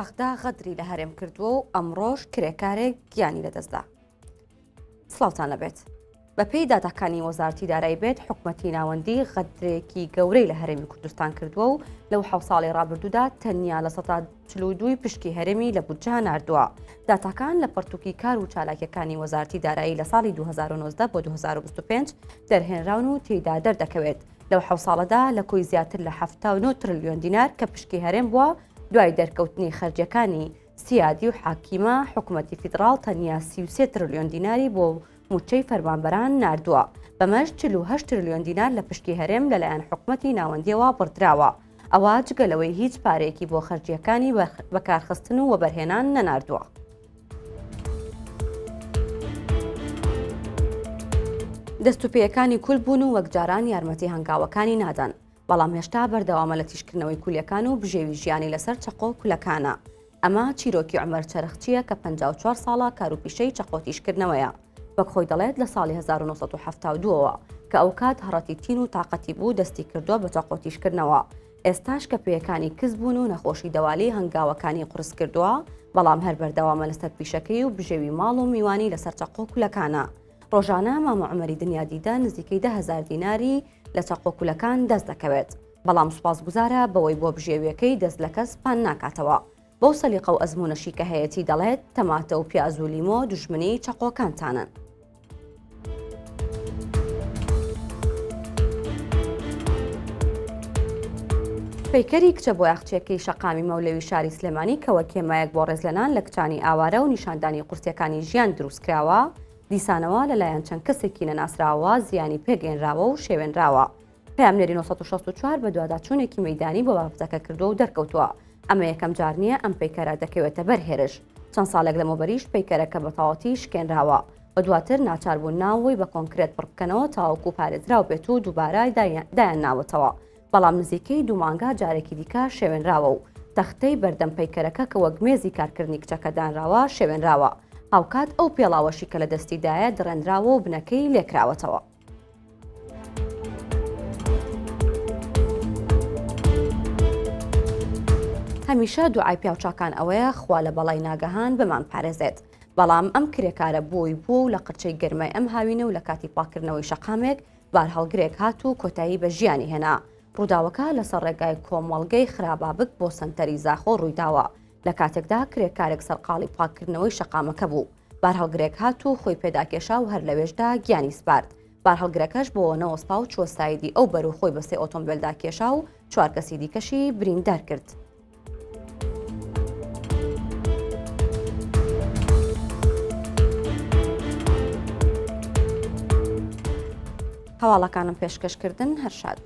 بەغدا غەدری لە هەرێم کردووە و ئەمڕۆش کرێکارێک گیانی لەدەستدا. سڵاوتان لەبێت. بەپێی داتاکانی وەزارەتی دارایی بێت حکومەتی ناوەندی غەدرێکی گەورەی لە هەرێمی کوردستان کردووە و لەو حەو ساڵی ڕابردوودا تەنیا لە سەتا دووی پشکی هەرێمی لە بودجە ناردووە. داتاکان لە پەرتوکی کار و چالاکیەکانی وەزارەتی دارایی لە ساڵی 2019 بۆ 2025 دەرهێنراون و تێیدا دەردەکەوێت لەو حەو ساڵەدا لە کۆی زیاتر لە 79 ترلیۆن دینار کە پشکی هەرێم بووە دوای دەرکەوتنی خەرجیەکانی سیادی و حاکیمە، حکومەتی فیدڕاڵ تەنیا 33 ترلیۆن دیناری بۆ مووچەی فەرمانبەران ناردووە، بەمەش 48 ترلیۆن دینار لە پشکی هەرێم لەلایەن حکومەتی ناوەندییەوە بڕدراوە، ئەوە جگە لەوەی هیچ پارەیەکی بۆ خەرجییەکانی بەکارخستن و وەبەرهێنان نەناردووە. دەست و پێیەکانی کول بوون و وەک جاران یارمەتی هەنگاوەکانی نادەن، بەڵام هێشتا بەردەوامە لە تیژکردنەوەی کولیەکان و بژێوی ژیانی لەسەر چەقۆ کولەکانە. ئەمە چیرۆکی عومەر چەرخچییە کە 54 ساڵە کار و پیشەی چەقۆ تیژکردنەوەیە. وەک خۆی دەڵێت لە ساڵی 1972 ەوە کە ئەوکات هەڕەتی تین و تاقەتی بوو دەستی کردووە بە چەقۆ تیژکردنەوە. ئێستاش کە پێیەکانی کز بوون و نەخۆشی دەوالی هەنگاوەکانی قورس کردووە، بەڵام هەر بەردەوامە لەسەر پیشەکەی و بژێوی ماڵ و میوانی لەسەر چەقۆ کولەکانە. ڕۆژانە مامە عومەری دنیادیدە نزیکەی 10,000 دیناری لە چەقۆ کولەکان دەست دەکەوێت، بەڵام سوپاسگوزارە بەوەی بۆ بژێویەکەی دەست لە کەس پان ناکاتەوە. بەو سەلیقە و ئەزموونەشی کە هەیەتی دەڵێت، تەماتە و پیاز و لیمۆ دوژمنی چەقۆکانتانن. پەیکەری کچە بۆیاخچیەکەی شەقامی مەولەوی شاری سلێمانی کە وەک هێمایەک بۆ ڕێزلێنان لە کچانی ئاوارە و نیشاندانی قورسیەکانی ژیان دروستکراوە، دیسانەوە لەلایەن چەند کەسێکی نەناسراوەوە زیانی پێگەیەنراوە و شێوێنراوە. پەیامنێری 964 بەدواداچوونێکی مەیدانی بۆ بابەتەکە کردووە و دەرکەوتووە ئەمە یەکەم جار نییە ئەم پەیکەرە دەکەوێتە بەر هێرش. چەند ساڵێک لەمەوبەریش پەیکەرەکە بە تەواوەتی شکێنراوە و دواتر ناچار بوون ناوەوەی بە کۆنکرێت پڕ بکەنەوە تاوەکو پارێزراو بێت و دووبارە دایانناوەتەوە. بەڵام نزیکەی دوو مانگە جارێکی دیکە شێوێنراوە و تەختەی بەردەم پەیکەرەکە کە وەک مێزی کارکردنی کچەکە دانراوە شێوێنراوە، هاوکات ئەو پێڵاوەشی کە لە دەستیدایە دڕێنراوە و بنەکەی لێکراوەتەوە. هەمیشە دوعای پیاوچاکان ئەوەیە خوا لە بەڵای ناگەهان بمانپارێزێت، بەڵام ئەم کرێکارە بۆی بووە و لە قرچەی گەرمای ئەم هاوینە و لە کاتی پاککردنەوەی شەقامێک بارهەڵگرێک هات و کۆتایی بە ژیانی هێنا. ڕووداوەکە لەسەر ڕێگای کۆمەڵگەی خرابابک بۆ سەنتەری زاخۆ ڕوویداوە، لە کاتێکدا کرێکارێک سەرقاڵی پاککردنەوەی شەقامەکە بوو، بارهەڵگرێک هات و خۆی پێداکێشا و هەر لەوێشدا گیانی سپارد. بارهەڵگرەکەش بەوە نەوەستا و چووە سایدی ئەو بەر و خۆی بە سێ ئۆتۆمبێلدا کێشا و چوار کەسی دیکەشی بریندار کرد. هەواڵەکانم پێشکەش کردن هەر شاد.